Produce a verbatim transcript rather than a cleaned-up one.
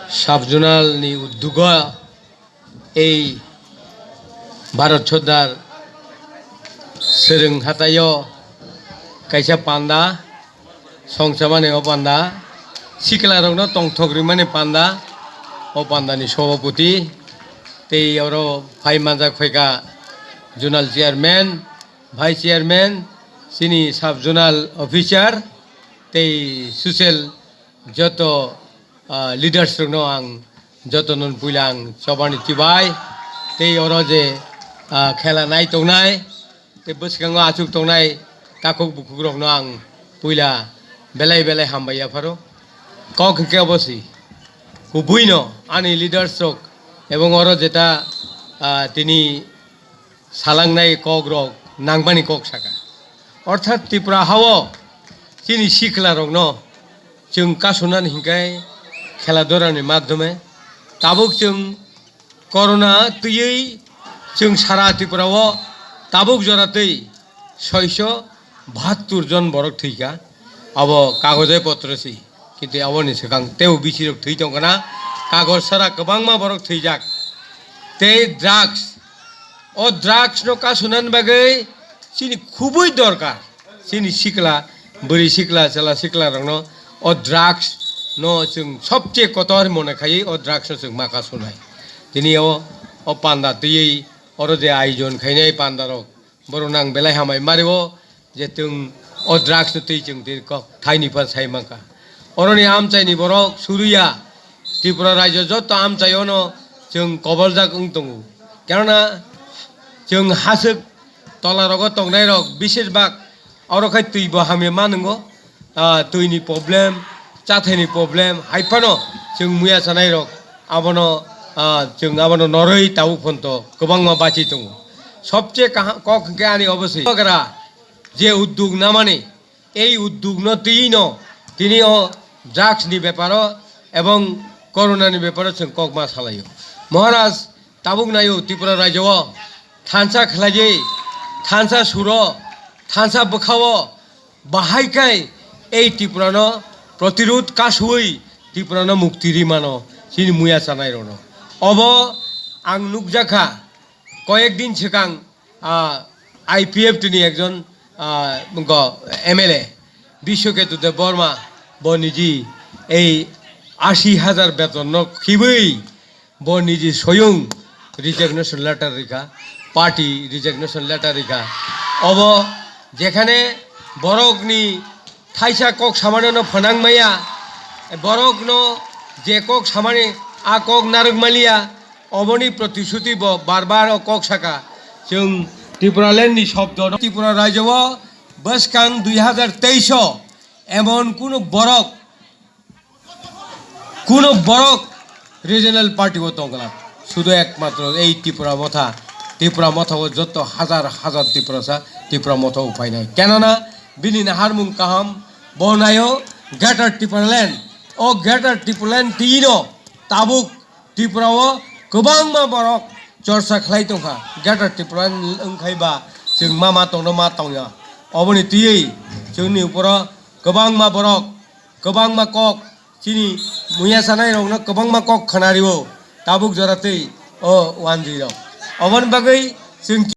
Sub-zonal ni uddugo ei Bharat Sardar swrwng hataio kaisa panda songchamani, o panda siklarokno tongthok rimani panda, o pandani sobapoti tei oro phai manjak phaikha zonal chairman, vice chairman, chini sub-zonal officer tei social joto, ah, leaders rokno ang jotono puila ang chobani chibai tei oro je, ah, khela nai tongnai tei bwskango achuk tongnai takhuk bukhuk rokno ang puila belai belai hambai yapharo. Kok hwnkhe obo si kubuino ani leaders rok ebong oro jeta, ah, tini salangnai kokrok nangmani kok saka. Orthat Tripura hao chini siklarokno chwng kasunani hinkhe khela dorani madhyome tabuk chwng corona twiwi chwng sara Tripura o tabuk jora twi soiso bahattur jon borok thwikha, abo kagojai potro si. Kintu aboni swkang teibo bisirok thwi tongkha na, kagoj sara kwbangma borok thwijak. Tei drugs, o drugs no kasunani bagwi chini khubui dorkar. Chini sikla, bwrwi sikla, chwla sikla rokno o drugs no chwng sobche kotor mone khaiwi o drugs no chwng ma kasunai. Tini o, o panda twiwi oro je ayojon khainai panda rok, borok nang belai hambai mario je chwng o drugs no twi chwng twi kok thaini phan sai mankha. Oroni amchaini borok suriya Tripura rajyo joto amchaiono chwng koboljak wng tongo. Kenona chwng haswk tola rogo tongnai rok bises bak oro khai twi bo hamya manwngo. Ah, twini problem, chathaini problem, hai phano chwng muya chanai rok abono, ah, chwng abono norwi tabuk phonto kwbangma bachi tongo. Sobche kaham kok hwnkhe ani obo se. Bubagra je udduk namani, ei udduk no twi no tini o drugs ni beparo ebong corona ni beparo chwng kok ma salaio. Maharaj, tabuk naio Tripura rajyo o thansa khlaijwi, thansa suro, thansa bwkhao, bahai khai ei Tripura no protirud kasui Tripura no mukti ri mano chini muya chanai rok no. Obo ang nukjakha koyek din swkang, ah, I P F T ni ekjon, ah, go M L A Biswaketu Debbarma bo niji ei ashi hajar beton no khibui bo niji soyung resignation letter rikha, party resignation letter rikha. Obo jekhane borokni thaisa kok samano no phanang maya, borokno je kok samani a kok narwk maliya, oboni protishuti bo bar bar o kok saka. Chwng Tipraland ni shobdo no Tripura rajyo o bwskang dui hazar teis o emon kunu borok Kuno borok regional party o tongkla, sudo ekmatro ei Tipra Motha, Tipra Motha o joto hajar hajar Tiprasa Tipra Motha o phainai. Kenona bini naharmung kaham bo naio Greater Tipraland. O Greater Tipraland tino tabuk Tripura o kwbangma borok chorsa khlai tongkha. Greater Tipraland wngkhai ba chwng ma ma tongno ma tongya. Oboni twiwi chwngni uporo kwbangma borok kwbangma kok, chini muya sanai rokno kwbangma kok khwnario, tabuk jora twi o wanjwi rok. Oboni bagwi chwng